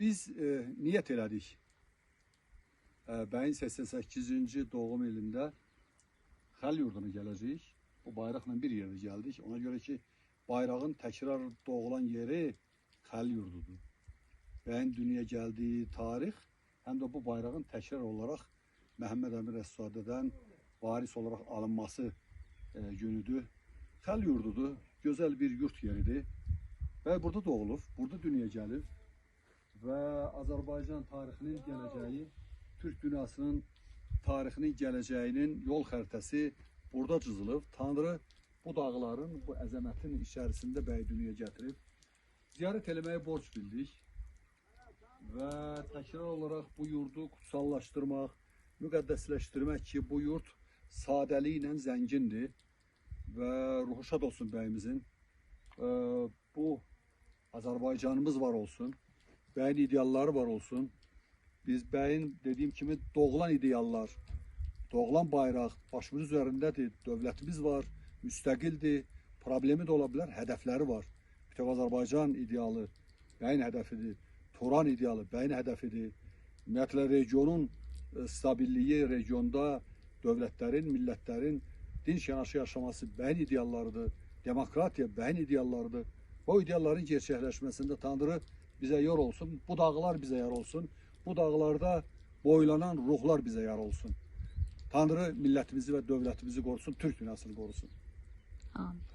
Biz niyyət elədik. Bəyin 88-ci doğum ilində Xəlil yurduna gələcəyik. Bu bayraqla bir yerdə gəldik. Ona görə ki, bayrağın təkrar doğulan yeri Xəlil yurdudur. Bəyin dünyaya gəldiyi tarix həm də bu bayrağın təkrar olaraq Məhəmməd Əmin Rəsulzadədən varis olaraq alınması günüdür. Xəlil yurdudur. Gözəl bir yurt yeridir. Və burada doğulub, burada dünyaya gəlib və Azərbaycan tarixinin gələcəyi, Türk dünyasının tarixinin gələcəyinin yol xəritəsi burada cızılıb. Tanrı bu dağların, bu əzəmətin içərisində bəyi dünyaya gətirib. Ziyarət eləməyi borc bildik və təkrar olaraq bu yurdu kutsallaşdırmaq, müqəddəsləşdirmək ki, bu yurt sadəliyi ilə zəngindir və ruhu şad olsun bəyimizin. Bu Azərbaycanımız var olsun, bəyin idealları var olsun. Biz bəyin dediyim kimi doğulan ideallar, doğulan bayraq başımız üzərindədir, dövlətimiz var, müstəqildir, problemi də ola bilər, hədəfləri var. Bütöv Azərbaycan idealı bəyin hədəfidir, Turan idealı bəyin hədəfidir. Ümumiyyətlə regionun stabilliyi, regionda dövlətlərin, millətlərin dinc yanaşı yaşaması bəyin ideallarıdır. Demokratiya bəyin ideallarıdır. Bu idealların gerçəkləşməsində Tanrı bizə yor olsun, bu dağlar bizə yar olsun, bu dağlarda boylanan ruhlar bizə yar olsun. Tanrı millətimizi və dövlətimizi qorusun, Türk dünyasını qorusun. Amin.